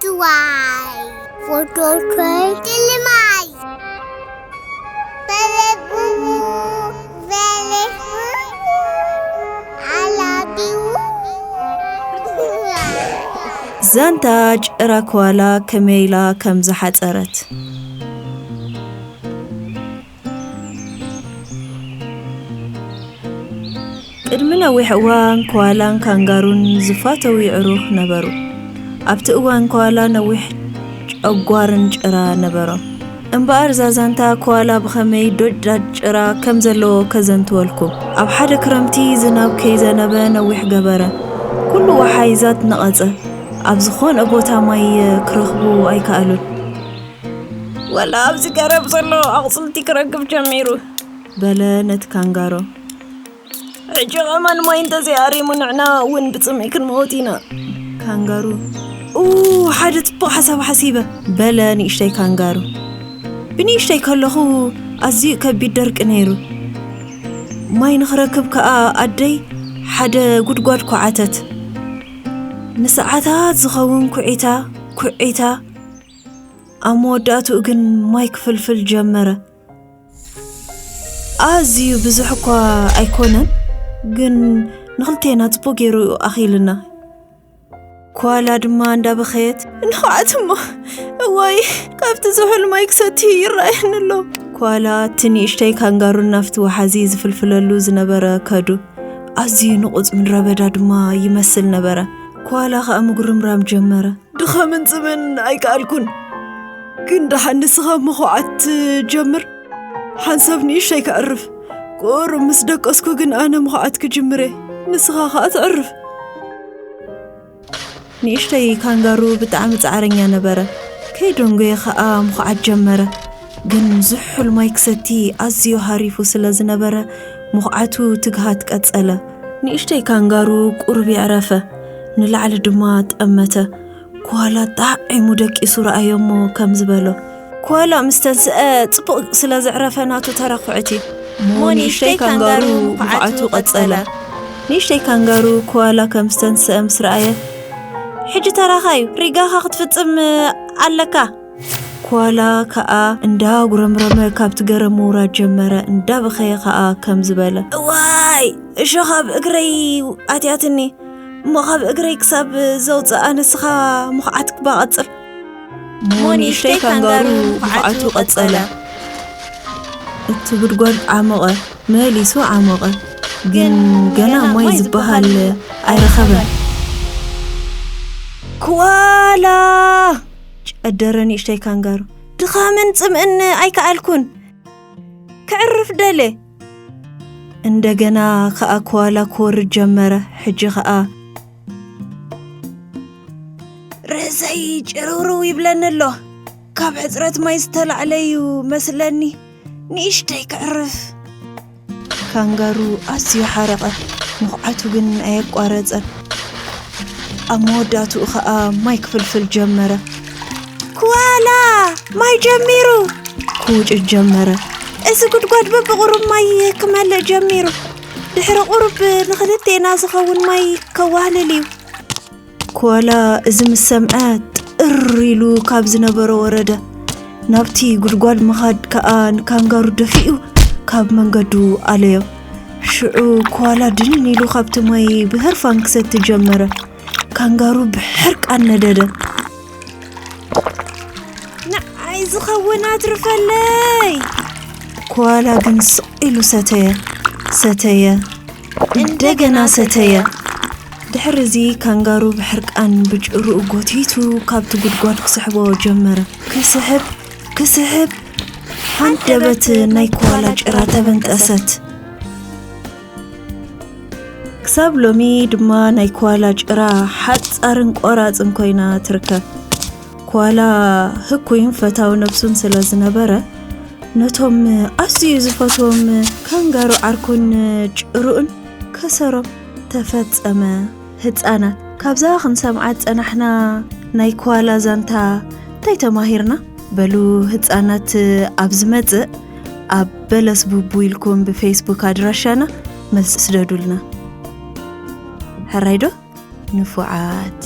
Tuwai. Foto tuwai. Tilimai. Belebu. Belebu. Alabiu. ዛንታ ጭራ ኮዋላ ከመይ ኢላ ከም ዝሓጸረት። ቅድሚ ነዊሕ እዋን ኮዋላን ካንጋሩን ዝፋተው የዕሩኽ ነበሩ። ኣብቲ እዋን ኮዋላ ነዊሕ ጨጓርን ጭራ ነበሮም። እምበኣር እዛ ዛንታ ኮዋላ ብኸመይ ዶዳድ ጭራ ከም ዘለዎ ከዘንትወልኩም። ኣብ ሓደ ክረምቲ ዝናብ ከይዘነበ ነዊሕ ገበረ። ኩሉ ወሓይዛት ነቐጸ። ኣብ ዝኾነ ቦታ ማይ ክረኽቡ ኣይከኣሉን። ወላ ኣብዚ ገረብ ዘሎ ኣቑጽልቲ ክረክብ ጀሚሩ። በለ ነቲ ካንጋሮ። ሕጂ ኸማን ማይ እንተዘይኣሪሙ ንዕና እውን ብጽምኢ ክንመውት ኢና። ካንጋሩ። ኡ፣ ሓደ ጽቡቕ ሓሳብ ሓሲበ። በለ ንእሽተይ ካንጋሩ። ብንእሽተይ ከለኹ ኣዝዩ ከቢድ ደርቂ ነይሩ። ማይ ንኽረክብ ከኣ ኣደይ ሓደ ጉድጓድ ኮዓተት። ንሰዓታት ዝኸውን ኩዒታ ኩዒታ፣ ኣብ መወዳእትኡ ግን ማይ ክፍልፍል ጀመረ። ኣዝዩ ብዙሕ እኳ ኣይኮነን፣ ግን ንኽልቴና ጽቡቕ ገይሩ ኣኺልና። ኮዋላ ድማ እንዳበኸየት፣ "እንዃዓት እሞ፣ እዋይ፣ ካብቲ ዝሑል ማይ ክሰቲ ይረኣየኒ ኣሎ።" ኮዋላ እቲ ንእሽተይ ካንጋሩን ናብቲ ወሓዚ ዝፍልፍለሉ ዝነበረ ከዱ። ኣዝዩ ንቑጽ ምድረ በዳ ድማ ይመስል ነበረ። ኮዋላ ኸኣ ምጉርምራም ጀመረ። "ድኻምን ጽምእን ኣይከኣልኩን፣ ግን ደሓን ንስኻ ምኹዓት ትጀምር። ሓንሳብ ንእሽተይ ከዕርፍ። ቁሩብ ምስ ደቀስኩ ግን ኣነ ምኹዓት ክጅምር እየ፣ ንስኻ ኸኣ ትዕርፍ።" ንእሽተይ ካንጋሩ ብጣዕሚ ጻዕረኛ ነበረ። ከይደንጎየ ኸኣ ምኹዓት ጀመረ። ግን ዝሑል ማይ ክሰቲ ኣዝዩ ሃሪፉ ስለ ዝነበረ፣ ምኹዓቱ ትግሃት ቀጸለ። ንእሽተይ ካንጋሩ ቁሩብ የዕረፈ፣ ንላዕሊ ድማ ጠመተ። ኮዋላ ጣዒሙ ደቂሱ ረኣዮ እሞ ከምዚ በሎ። ኮዋላ ምስ ተንስአ ጽቡቕ ስለ ዘዕረፈ ናቱ ተራ ኩዕት እዩ። እሞ ንእሽተይ ካንጋሩ ምኹዓቱ ቀጸለ። ንእሽተይ ካንጋሩ ኮዋላ ከም ዝተንስአ ምስ ረኣየ፣ "ሕጂ ተራኻ እዩ፣ ሪጋኻ ክትፍጽም ኣለካ።" ኮዋላ ከኣ እንዳጉረምረመ ካብቲ ገረብ ምውራድ ጀመረ፣ እንዳበኸየ ከኣ ከምዚ በለ። "እዋይ፣ እሾኽ ኣብ እግረይ ኣትያትኒ፣ እሞ ካብ እግረይ ክሳብ ዘውጽኣ ንስኻ ምኹዓትካ ቀጽል።" እሞ ንእሽተይ ካንጋሩ ምኹዓቱ ቀጸለ። እቲ ጉድጓድ ዓሞቐ፣ መሊሱ ዓሞቐ፣ ግን ገና ማይ ዝበሃል ኣይረኸበን። "ኮዋላ!" ጨደረ ንእሽተይ ካንጋሩ። "ድኻምን ጽምእን ኣይከኣልኩን። ክዕርፍ ደለ።" እንደገና ከኣ ኮዋላ ክወርድ ጀመረ። ሕጂ ከኣ፣ "ርእሰይ ጭርውርው ይብለኒ ኣሎ። ካብ ሕጽረት ማይ ዝተላዕለ እዩ መስለኒ። ንእሽተይ ክዕርፍ።" ካንጋሩ ኣዝዩ ሓረቐ፣ ምኹዓቱ ግን ኣየቋረጸን። ኣብ መወዳእትኡ ኸኣ ማይ ክፍልፍል ጀመረ። "ኮዋላ፣ ማይ ጀሚሩ!" ክውጭጭ ጀመረ። "እዚ ጉድጓድ በብቑሩብ ማይ ክመልእ ጀሚሩ። ድሕሪ ቁሩብ ንኽልቴና ዝኸውን ማይ ከዋህልል እዩ።" ኮዋላ እዚ ምስ ሰምዐ ጥር ኢሉ ካብ ዝነበሮ ወረደ። ናብቲ ጉድጓድ ምኻድ ከኣ ንካንጋሩ ደፊኡ ካብ መንገዱ ኣለዮ። ሽዑ ኮዋላ ድንን ኢሉ ካብቲ ማይ ብህርፋን ክሰቲ ጀመረ። ካንጋሩ ብሕርቃን ነደደ። "ንዓይ ዝኸውን ኣትርፈለይ!" ኮዋላ ግን ስቕ ኢሉ ሰተየ፣ ሰተየ፣ እንደገና ሰተየ። ድሕሪ እዚ ካንጋሩ ብሕርቃን ብጭርኡ ጎቲቱ ካብቲ ጉድጓድ ክስሕቦ ጀመረ። ክስሕብ፣ ክስሕብ፣ ሃንደበት ናይ ኮዋላ ጭራ ተበንጠሰት። ክሳብ ሎሚ ድማ ናይ ኮዋላ ጭራ ሓጻርን ቆራጽን ኮይና ትርከብ። ኮዋላ ህኩይን ፈታዊ ነብሱን ስለ ዝነበረ፣ ነቶም ኣዝዩ ዝፈትዎም ካንጋሩ ዓርኩን ጭርኡን ከሰሮም። ተፈጸመ። ህጻናት፣ ካብዛ ክንሰምዓ ዝጸናሕና ናይ ኮዋላ ዛንታ እንታይ ተማሂርና? በሉ ህጻናት፣ ኣብ ዝመጽእ ኣብ በለስ ቡቡ ኢልኩም ብፌስቡክ ኣድራሻና መልሲ ስደዱልና። ሕራይ ዶ? ንፉዓት።